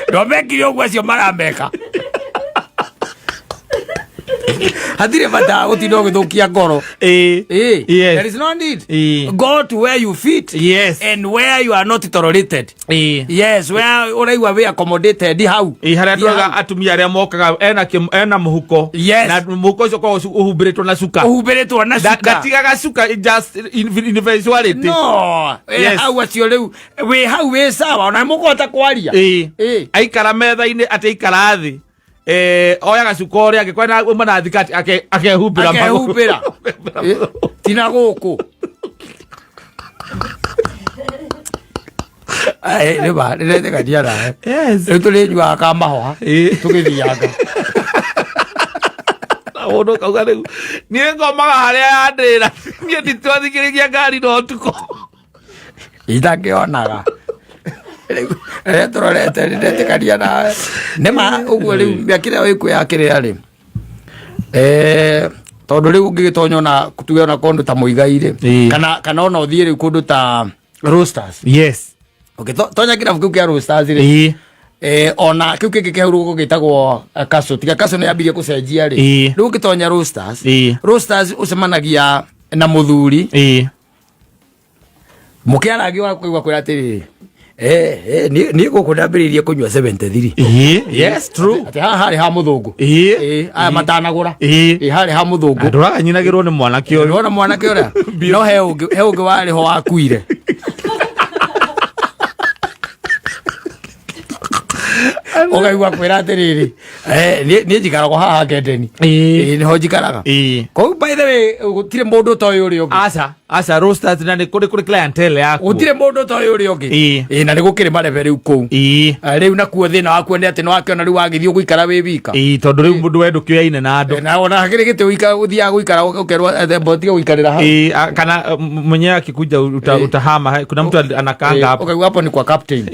Ndwamekire ũguo acio marameka. Hatirĩ bata gũtinda ũgĩthũkia ngoro. Ĩĩ. Ĩĩ. Yes. There is no need. Ĩĩ. Go to where you fit. Yes. And where you are not tolerated. Ĩĩ. Yes, where ũraigua wĩ accommodated hau. Ĩĩ harĩa Thiĩ twaga hau. atumia arĩa mokaga ena mũhuko. Yes. Na mũhuko ũcio ũkoragwo ũhumbĩrĩtwo na cuka. Ũhumbĩrĩtwo na cuka. Ndatigaga cuka just in eventuality. No. Yes. Hau acio rĩu wĩ hau wĩ sawa ona mũkũhota kwaria. Ĩĩ. Ĩĩ. Aikara metha-inĩ atĩ aikara thĩ. Oyaga cuka ũrĩa angĩkorwo na uma na thikati akehumbĩra magũrũ. Akehumbĩra. Tina gũkũ. Nĩ ma nĩndetĩkania nawe. Yes. Rĩu tũrĩnyuaga kamahoha Ĩĩ. tũgĩthianga. Na mũndũ ũkauga rĩu niĩ ngomaga harĩa yandĩra niĩ nditwathikĩrĩria ngari na ũtukũ. Itakĩonaga. Rĩu rĩrĩa tũrorete nĩndetĩkania nawe. Nĩ ma ũguo rĩu mĩaka ĩrĩa wĩkuo ya kĩrĩa rĩ. Tondũ rĩu ũngĩgĩtonya ona tuge ona kũndũ ta Muigai rĩ. Kana ona ũthiĩ rĩu kũndũ ta Roasters. Yes. Ũngĩtonya kĩrabu kĩu kĩa Roasters rĩ. Ona kĩu kĩngĩ kĩa rũgo gĩtagwo Castle, tiga Castle nĩ yambirie gũcenjia rĩ. Rĩu ũngĩtonya Roasters, Roasters ũcemanagia na mũthuri. Mũkĩaragia ũgakuigua kwĩra atĩrĩrĩ, niĩ gũkũ ndambĩrĩirie kũnyua 73. Yes, true. Atĩ haha harĩ ha mũthũngũ. Aya matanagũra. Harĩ ha mũthũngũ. Andũ aranyinagĩrwo nĩ mwanake ũyũ. Nĩwona mwanake ũrĩa? No he ũngĩ warĩ ho wakuire. Ũkaigua kwĩra atĩrĩrĩ, niĩ njikaragwo haha Kendeni. Nĩho njikaraga. Koguo by the way, gũtirĩ mũndũ ũtoĩ ũrĩa ũngĩ. Aca, aca, Roasters na nĩ kũrĩ clientele yaku. Gũtirĩ mũndũ ũtoĩ ũrĩa ũngĩ. Na nĩ gũkĩrĩ marebe rĩu kũu. Rĩu nakuo thĩna wakuo nĩ atĩ nĩwakĩona rĩu wagĩthiĩ ũgũikara wĩ wika. Tondũ rĩu mũndũ we ndũkĩoyaine na andũ. Na ona hakĩrĩ gĩtĩ ũthiaga gũikara ũkerwo atĩ mba ũtige gũikarĩra hau. Kana mwenyewe akikuja utahama, kuna mtu anakaanga hapo. Ũkaigua hapo ni kwa captain.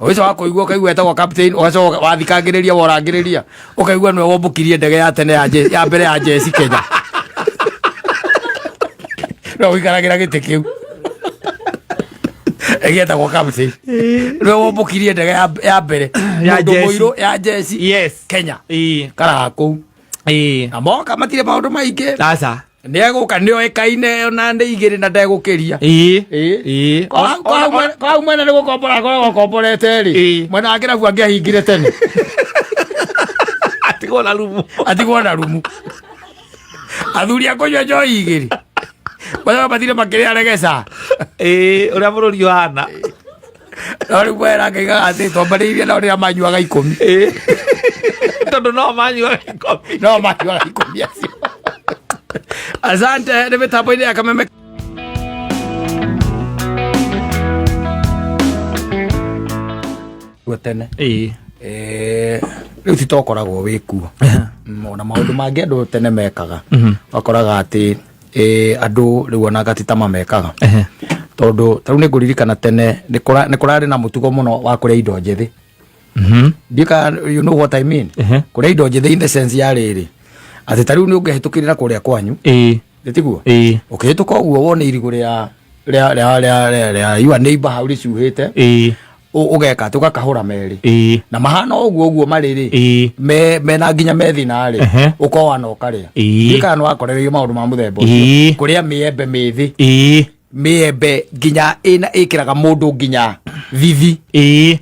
Ũgĩcoka kũigua ũkaigua etagwo captain, ũgacoka wathikangĩrĩria worangĩrĩria, ũkaigua nĩwe wombũkirie ndege ya tene ya mbere ya jeci Kenya. No ũikaragĩra gĩtĩ kĩu. Ĩgĩetagwo captain. Nĩwe wombũkirie ndege ya mbere. Ya Mũndũ jeci. mũirũ ya jeci. Yes. Kenya. Karaga kũu. Na moka matirĩ maũndũ maingĩ. Aca. Nĩegũka nĩoĩkaine ona nĩ igĩrĩ na ndegũkĩria. Kwa mwena nĩ gũkombora akoragwo akomborete rĩ. Mwena wa kĩrabu angĩahingire tene. Atigwo na rumu. Atigwo na rumu. Athuri a kũnyua njohi igĩrĩ. Macoka mathire makĩrĩa regeca. Ũrĩa bũrũri ũhana. No rĩu mwena akĩigaga atĩ twambanĩirie nao rĩrĩa manyuaga 10. Tondũ no manyuaga 10. No manyuaga 10 acio. Asante, nĩ mĩtambo-inĩ ya Kameme. Kuo tene. Rĩu ti tokoragwo wĩ kuo. Ona maũndũ mangĩ andũ tene mekaga. Wakoraga atĩ, andũ rĩu ona ti ta mamekaga. Tondũ ta rĩu nĩ ngũririkana tene, nĩ kũrarĩ na mũtugo mũno wa kũrĩa indo njĩthĩ. Ndiũĩ kana you know what I mean? Kũrĩa indo njĩthĩ in the sense ya rĩrĩ, atĩ ta rĩu nĩ ũngĩhĩtũkĩrĩra kũrĩa kwanyu. Nĩ tiguo? Ũkĩhĩtũka ũguo wone irigũ rĩa your neighbor hau rĩcuhĩte. Ũgeka atĩ ũgakahũra merĩ. Na mahana ũguo ũguo marĩ rĩ, mena nginya methina rĩ, ũkoa na ũkarĩa. Ndiũĩ kana nĩwakorereirio maũndũ ma mũthemba ũcio. Kũrĩa mĩembe mĩthĩ. Mĩembe nginya ĩkĩraga mũndũ nginya thithi.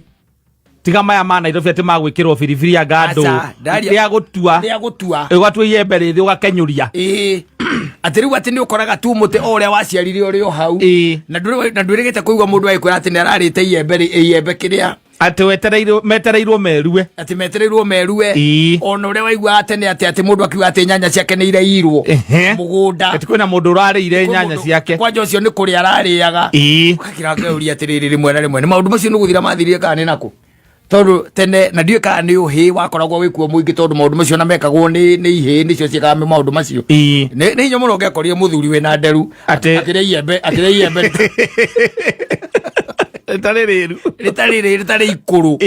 Tiga maya ma Nairobi atĩ magwĩkĩrwo biribiri ya ngandũ. Aca, ndaria- Rĩa gũtua. Rĩa gũtua. Ũgatua iembe rĩthĩ ũgakenyũria. Atĩ rĩu atĩ nĩ ũkoraga tu mũtĩ o ũrĩa waciarire ũrĩ o hau. Na ndwĩrĩgĩte kũigua mũndũ agĩkwĩra atĩ nĩ ararĩte iembe iembe kĩrĩa. Atĩ metereirwo merue. Atĩ metereirwo merue. Ona ũrĩa waiguaga tene atĩ mũndũ akiuga atĩ nyanya ciake nĩ iraiyirwo. Mũgũnda. Atĩ kwĩna mũndũ ũrarĩire Kwĩ nyanya mũndũ- ciake. Kwanja ũcio nĩ kũrĩa ararĩaga. Ũgakĩra ngauria atĩrĩrĩ rĩmwe na rĩmwe. Nĩ maũndũ macio nĩ gũthira mathirire kana nĩ nakũ? Tondũ tene na ndiũĩ kana nĩ ũhĩ wakoragwo wĩ kuo mũingĩ tondũ maũndũ macio na mekagwo nĩ ihĩĩ nĩcio ciĩkaga maũndũ macio. Nĩ hinya mũno ũngĩakorire mũthuri wĩna nderu Atĩ- akĩrĩa iembe, akĩrĩa iembe. Rĩtarĩ rĩru. Rĩtarĩ rĩru, rĩtarĩ ikũrũ.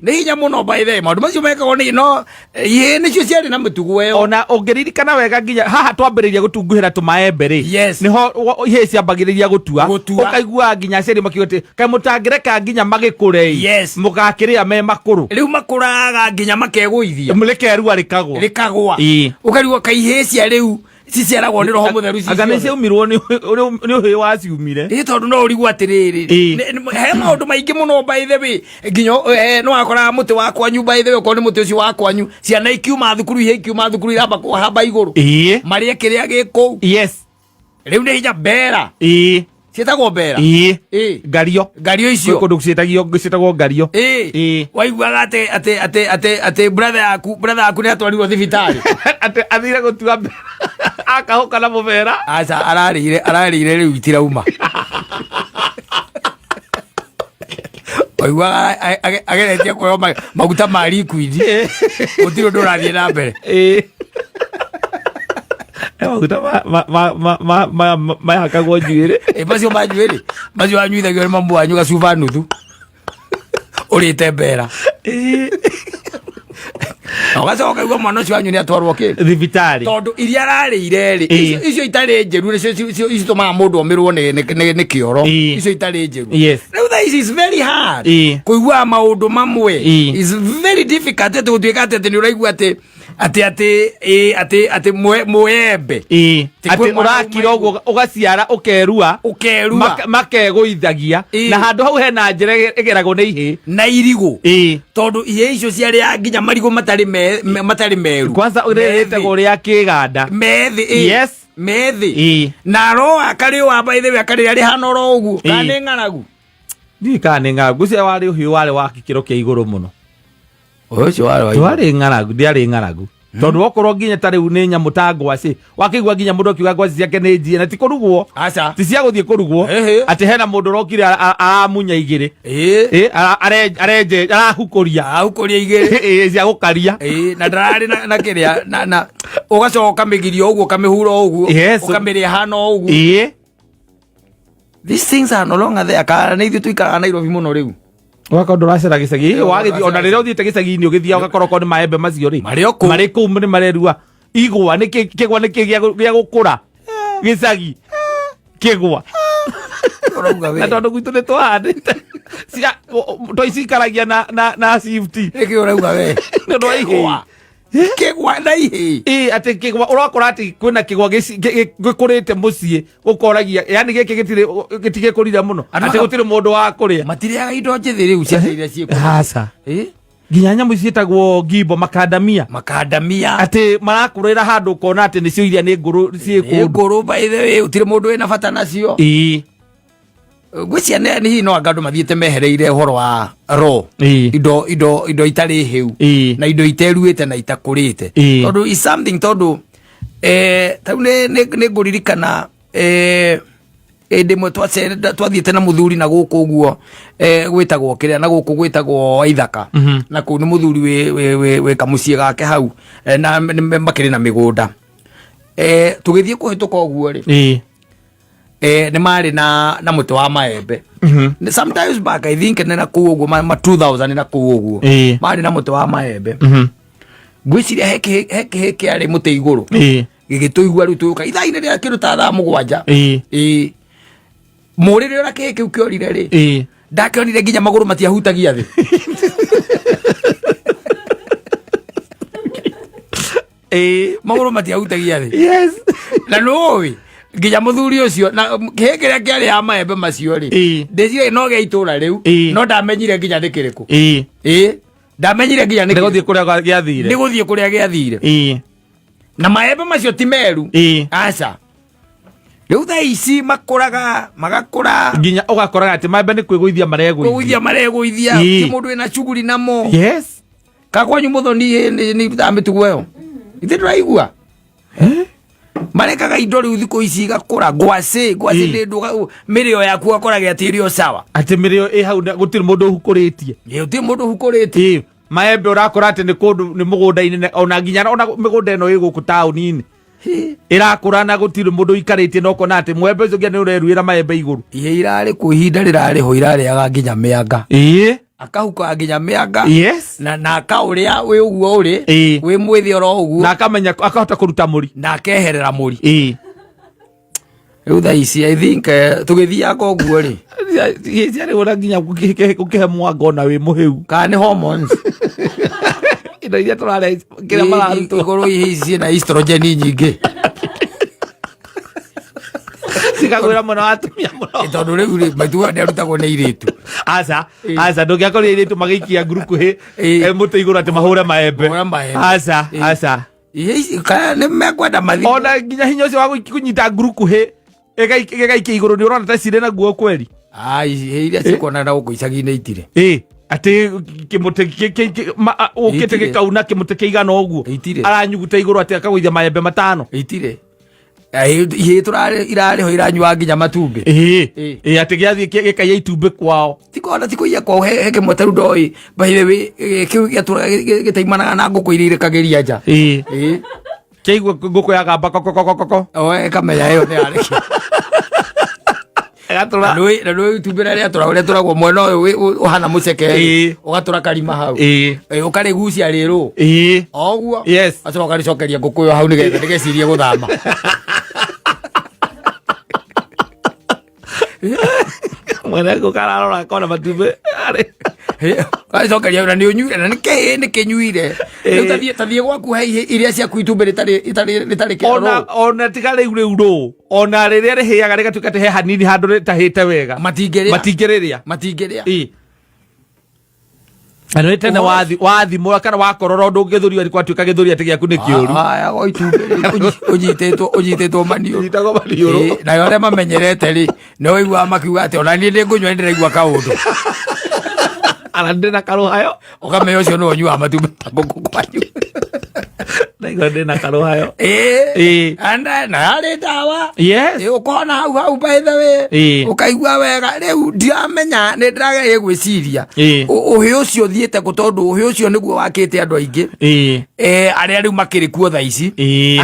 Nĩ hinya mũno by the way, maũndũ macio mekagwo nĩ no ihĩĩ nĩcio ciarĩ na mĩtugo ĩyo. Ona ũngĩririkana wega nginya haha twambĩrĩria gũtunguhĩra tũmaembe rĩ. Nĩho ihĩĩ ciambagĩrĩria gũtua. Gũtua. Ũkaigua nginya aciari makiuga atĩ, kaĩ mũtangĩreka nginya magĩkũre ĩ? Mũgakĩrĩa me makũrũ. Rĩu makũraga nginya makegũithia. Rĩkerua rĩkagwa. Rĩkagwa. Ũkarigwo kaĩ ihĩĩ cia rĩu ciciaragwo nĩ roho mũtheru Anga nĩ ciothe. ciaumirwo nĩ ũhĩĩ waciumire. Ĩ, tondũ no ũrigwo atĩrĩrĩ, he maũndũ maingĩ mũno by the way, nginya, no wakoraga mũtĩ wa kwanyu by the way, okorwo nĩ mũtĩ ũcio wa kwanyu, ciana ikiuma thukuru, ihĩĩ ikiuma thukuru iramba kũhamba igũrũ. Marĩe kĩrĩa gĩ kũu. Rĩu nĩ hinya mbera. Ciĩtagwo mbera? Ngario. Ngario icio. Kwĩ kũndũ ciĩtagwo ngario. Waiguaga atĩ brother yaku nĩ atwarirwo thibitarĩ. Atĩ athire gũtua mbera. Akahũka na mũbera. Aca, ararĩire rĩu itirauma. Waiguaga ageretie kũheo maguta ma liquid. Gũtirĩ ũndũ ũrathiĩ na mbere. Maguta mayakagwo njuĩrĩ. Macio ma njuĩrĩ. Macio wanyuithagio nĩ mamu wanyu gacuba nuthu ũrĩte mbera na ũgacoka ũkaigua mwana ũcio wanyu nĩ atwarwo kĩ Thibitarĩ. Tondũ iria ararĩire rĩ, icio itarĩ njĩru nĩcio citũmaga mũndũ omĩrwo nĩ kĩoro. Icio itarĩ njĩru. Rĩu thaa ici is very hard kũigua maũndũ mamwe. Is very difficult atĩ gũtuĩka atĩ nĩ ũraigua atĩ atĩ atĩ ĩ, atĩ atĩ mũembe. Ti Atĩ kwĩ mwana ũrakira uma ũguo ũgaciara ũkerua. Ũkerua. Makegũithagia. Na handũ hau hena njĩra ĩgeragwo nĩ ihĩĩ. Na irigũ. Tondũ ihĩĩ icio ciarĩa nginya marigũ matarĩ matarĩ meru. Kwanza Methĩ. rĩtagwo rĩa kĩganda. Methĩ, ĩ. Methĩ. Na aroa akarĩũa, by the way, akarĩrĩa rĩhana oro ũguo. Kana nĩ ng'aragu? Ndiũĩ kana nĩ ng'aragu. Ngwĩciria warĩ ũhiũ warĩ wa gĩkĩro kĩa igũrũ mũno. Ũcio warĩ wa igũrũ. Ndwarĩ ng'aragu, ndiarĩ ng'aragu. Tondũ okorwo nginya ta rĩu nĩ nyamũ ta ngwacĩ, wakĩigua nginya mũndũ akiuga ngwacĩ ciake nĩ njie na ti kũrugwo. Aca. Ti cia gũthiĩ kũrugwo. Ehe. Atĩ hena mũndũ ũrokire aramunya igĩrĩ. Arahukũria. Arahukũria igĩrĩ. Cia gũkaria. Na ndararĩ na kĩrĩa, na ũgacoka ũkamĩgiria ũguo, ũkamĩhura ũguo, ũkamĩrĩa hana ũguo. These things are no longer there. Kana nĩ ithuĩ tũikaraga Nairobi mũno rĩu. Ũgakorwo ndũracera gĩcagi. Ĩĩ, Wagĩthiĩ, ona ũracera. rĩrĩa ũthiĩte gĩcagi-inĩ ũgĩthiaga ũgakora okorwo nĩ maembe macio rĩ. Marĩ o kũu. Marĩ kũu nĩ marerua. Igwa nĩ kĩ, kĩgwa nĩ kĩ gĩa gũkũra gĩcagi kĩgwa. Ũrauga we. Na tondũ gwitũ nĩ twahandĩte twaicikaragia na shift. Nĩkĩ ũrauga we? Nĩ ũndũ wa ihĩĩ. Kĩgwa. Kĩgwa na ihĩĩ. Ĩĩ, atĩ kĩgwa ũrakora atĩ kwĩna kĩgwa gĩkũrĩte mũciĩ ũkoragia, yani gĩkĩ gĩtirĩ gĩtigĩkũrire mũno. Andũ Atĩ gũtirĩ mũndũ wa kũrĩa. Matirĩaga indo njĩthĩ rĩu cia iria ciĩkũrĩte. Aca. Nginya nyamũ ciĩtagwo ngimbo, makandamia. Makandamia. Atĩ marakũrĩra handũ ũkona atĩ nĩcio iria nĩ ngũrũ ciĩ Nĩ kũndũ. ngũrũ, by the way, gũtirĩ mũndũ wĩna bata nacio. Ngwĩciria nĩ hihi no anga andũ mathiĩte mehereire ũhoro wa raw. Indo itarĩ hĩu. Na indo iteruĩte na itakũrĩte. Tondũ is something, tondũ, tarĩu nĩ ngũririkana, hĩndĩ ĩmwe twathiĩte na mũthuri na gũkũ ũguo, gwĩtagwo kĩrĩa na gũkũ gwĩtagwo Waithaka. Na kũu nĩ mũthuri wĩ kamũciĩ gake hau, na makĩrĩ na mĩgũnda. Tũgĩthiĩ kũhĩtũka ũguo rĩ, nĩ marĩ na mũtĩ wa maembe. Sometimes back, I think nĩ na kũu ũguo, ma 2000 na kũu ũguo. Marĩ na mũtĩ wa maembe. Ngwĩciria he kĩhĩ kĩarĩ mũtĩ igũrũ. Gĩgĩtũigua rĩu tũgĩũka ithaa-inĩ rĩa kĩndũ ta thaa 7. Mũrĩre ũrĩa kĩhĩ kĩu kĩorire rĩ, ndakĩonire nginya magũrũ matiahutagia thĩ. Magũrũ matiahutagia thĩ. Na nĩũĩ nginya mũthuri ũcio na kĩhĩ kĩrĩa kĩarĩ ya maembe macio rĩ, ndĩciria no gĩa itũra rĩu, no ndamenyire nginya nĩ kĩrĩkũ. Ndamenyire nginya nĩ Nĩ gũthiĩ kĩrĩkũ. kũrĩa gĩathire. Nĩ gũthiĩ kũrĩa gĩathire. Na maembe macio ti meru. Aca. Rĩu thaa ici makũraga, magakũra. Nginya ũgakoraga atĩ maembe nĩ kwĩgũithia maregũithia. Kwĩgũithia maregũithia. Ti mũndũ wĩna cuguri namo. Ka kwanyu mũthoni nĩ irutaga mĩtugo ĩyo. Ithe ndũraigua? Marekaga indo rĩu thikũ ici igakũra. Ngwacĩ, ngwacĩ nĩ ndũga, mĩrĩo yaku ũgakoraga atĩ ĩrĩ o sawa. Atĩ mĩrĩo ĩ hau na gũtirĩ mũndũ ũhukũrĩtie. Ĩ, gũtirĩ mũndũ ũhukũrĩtie. Maembe ũrakora atĩ nĩ kũndũ, nĩ mũgũnda-inĩ, ona nginya ona mĩgũnda ĩno ĩ gũkũ taũni-inĩ. Ĩrakũra na gũtirĩ mũndũ ũikarĩtie, na ũkona atĩ mwembe ũcio nginya nĩ ũreruĩra maembe igũrũ. Ihe irarĩ kũ ihinda rĩrarĩ ho irarĩaga nginya mĩanga. Akahuka nginya mĩanga. Na akaũrĩa wĩ ũguo ũrĩ, wĩ mwĩthĩ oro ũguo. Na akamenya, akahota kũruta mũri. Na akeherera mũri. Rĩu thaa ici, I think, tũgĩthiaga ũguo rĩ. Ciarĩ ũra nginya gũkĩhe mwanga ona wĩ mũhĩu. Kana nĩ hormones. Indo iria tũrarĩa kĩrĩa mararutwo. Igũrũ ici ciĩna estrogen nyingĩ. Cikagwĩra mũno atumia mũno. Tondũ rĩu rĩ, maitũ nĩ arutagwo nĩ airĩtu. Aca, aca, ndũngĩakorire airĩtu magĩikia ngurukuhĩ, mũtĩ igũrũ atĩ mahũre maembe. Mahũre maembe. Aca, aca. Ihe ici, kana nĩ mekwenda mathiĩ. Ona nginya hinya ũcio wa kũnyita ngurukuhĩ, ĩgaikia igũrũ, nĩ ũrona ta cirĩ naguo kweri? Ihe iria cikuonana gũkũ icagi-inĩ itirĩ. Atĩ kĩmũtĩ ũkĩte Itirĩ. gĩkauna kĩmũtĩ kĩigana ũguo. Itirĩ. Aranyuguta igũrũ atĩ akagũithia maembe matano. Itirĩ. Ihe irarĩ ho iranyua nginya matumbĩ. Atĩ gĩathiĩ gĩkaiya itumbĩ kwao. Tikona tikũiya kwao, he kĩmwe tarĩu ndoĩ. By the way, kĩu gĩatũraga gĩtaimanaga na ngũkũ iria irekagĩria nja. Kĩaigua ngũkũ yagamba koko koko koko. O, ĩkamenya ĩyo nĩ yarĩkia. Agatũra. Na nĩ itumbĩ rĩrĩa rĩatũra, ũrĩa tũragwo mwena ũyũ ũhana mũceke, ũgatũra karima hau. Ũkarĩgucia rĩrũ o ũguo. Acoka ũkarĩcokeria ngũkũ ĩyo hau nĩgetha ndĩgecirie gũthama. Mwene ngũkũ ararora akona matumbĩ arĩ. Ũkarĩcokeria na nĩ ũnyuire na nĩ kĩhĩ nĩ kĩnyuire. Rĩu tathiĩ gwaku he iria ciaku itumbĩ rĩtarĩ Ona kĩrũ. Ona tiga rĩu rũ, ona rĩrĩa rĩhĩaga rĩgatuĩka atĩ he hanini handũ rĩtahĩte wega, Matingĩrĩa. Matingĩrĩrĩa. Matingĩrĩa. Na nĩ tene wathimũra kana wakorora ũndũ gĩthũri gwatuĩka gĩthũri atĩ gĩaku nĩ kĩũru. Aya, o itumbĩ rĩu ũnyitĩtwo maniũrũ. Ũnyitagwo maniũrũ. Nayo arĩa mamenyerete rĩ, nĩ ũiguaga makiuga atĩ ona niĩ ndĩ ngũnyua nĩ ndĩraigua kaũndũ. Ana ndĩ na karũhayo. Ũkamenya ũcio nĩwe ũnyuaga matumbĩ ma ngũkũ kwanyu. Ndaigua ndĩ na karũhayo. Na yarĩ ndawa. Ũkona hau hau, by the way, ũkaigua wega. Rĩu ndiramenya, nĩ ndĩrageria gwĩciria ũhĩ ũcio ũthiĩte kũ, tondũ ũhĩ ũcio nĩguo wakĩte andũ aingĩ arĩa rĩu makĩrĩ kuo thaa ici.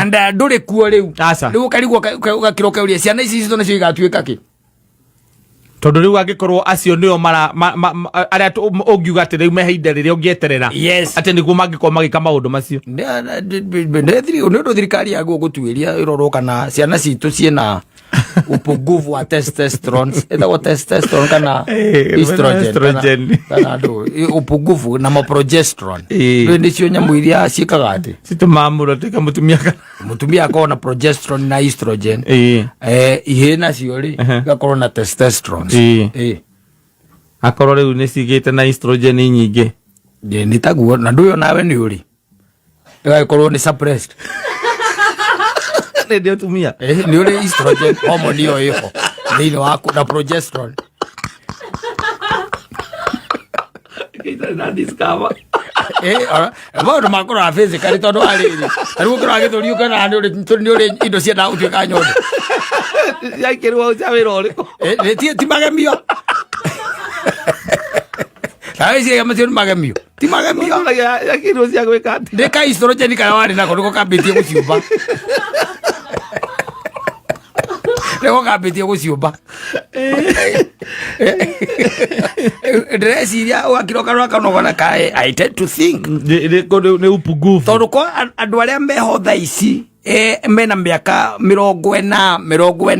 And ndũrĩ kuo rĩu. Aca. Rĩu ũkarigwo, ũgakĩra ũkauria ciana ici citũ nacio igatuĩka kĩ? Tondũ rĩu angĩkorwo acio nĩo mara arĩa ũngiuga atĩ rĩu mehinda rĩrĩa ũngĩeterera atĩ nĩguo mangĩkorwo magĩka maũndũ macio. Nĩ ũndũ thirikari yagwo gũtuĩria ĩrorwo kana ciana citũ ciĩna upungufu wa testosterone, ĩtagwo testosterone kana estrogen, estrogen. Kana ndũ upungufu na progesterone. Rĩu nĩcio nyamũ iria ciĩkaga atĩ citũmaga mũndũ atuĩke mũtumia kana Mũtumia akorwo na progesterone na estrogen. Ihĩ nacio rĩ, igakorwo na testosterone. Akorwo rĩu nĩ cigĩte na estrogen nyingĩ. Nĩ taguo, na ndũyũ nawe nĩ ũrĩ ĩgagĩkorwo nĩ suppressed. Nĩ ndĩ ũtumia. Nĩ ũrĩ estrogen hormone ĩyo ĩho thĩinĩ waku na progesterone. Itarĩ na discover. Maũndũ ma kũrora physically, tondũ arĩrĩ tarĩu ũkĩrora gĩthũri ũkona nĩ ũrĩ indo ciendaga gũtuĩka nyondo. Ciaikĩrwo cia wĩra ũrĩkũ? Ti magemio. Nawe ciaga macio nĩ magemio, ti magemio. Ciakĩrwo cia gwĩka atĩa? Nĩ ka estrogen karĩa warĩ nako nĩko kambĩtie gũciũmba, nĩko kambĩtie gũciũmba. Ndĩreciria ũgakira ũkarora kanogona ka I tend to think Nĩ upungufu. Tondũ kwa andũ arĩa meho thaa ici, mena mĩaka 40, 45, Mĩrongo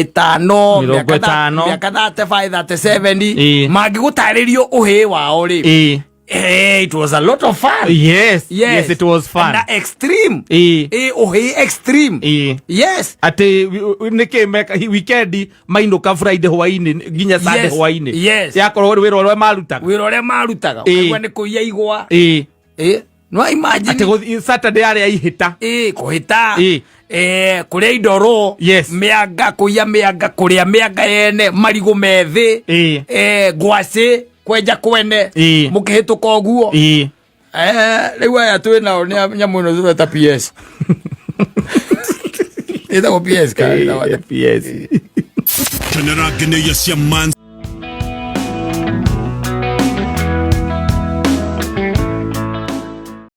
ĩtano. Mĩaka 35, 37, mangĩgũtarĩrio ũhĩ wao rĩ, it was a lot of fun. Yes, it was fun. Na extreme. Ũhĩ extreme. Atĩ nĩkĩ meka weekend, mainũka Friday hwainĩ nginya Sunday hwainĩ, yakorwo wĩra ũrĩa marutaga. Wĩra ũrĩa marutaga, ũkaigua nĩ kũiya igwa. No imagine. Atĩ gũthiĩ Saturday arĩa ihĩta. Kũhĩta. Kũrĩa indoro. Mĩanga, kũiya mĩanga, kũrĩa mĩanga yene, marigũ methĩ, ngwacĩ kwenja kwene, mũkĩhĩtũka ũguo. Rĩu aya twĩ nao nĩ nyamũ ĩno tũreta PS, ĩtagwo PS kana ĩtagwo atĩa? PS. Kenera ngeneia cia man.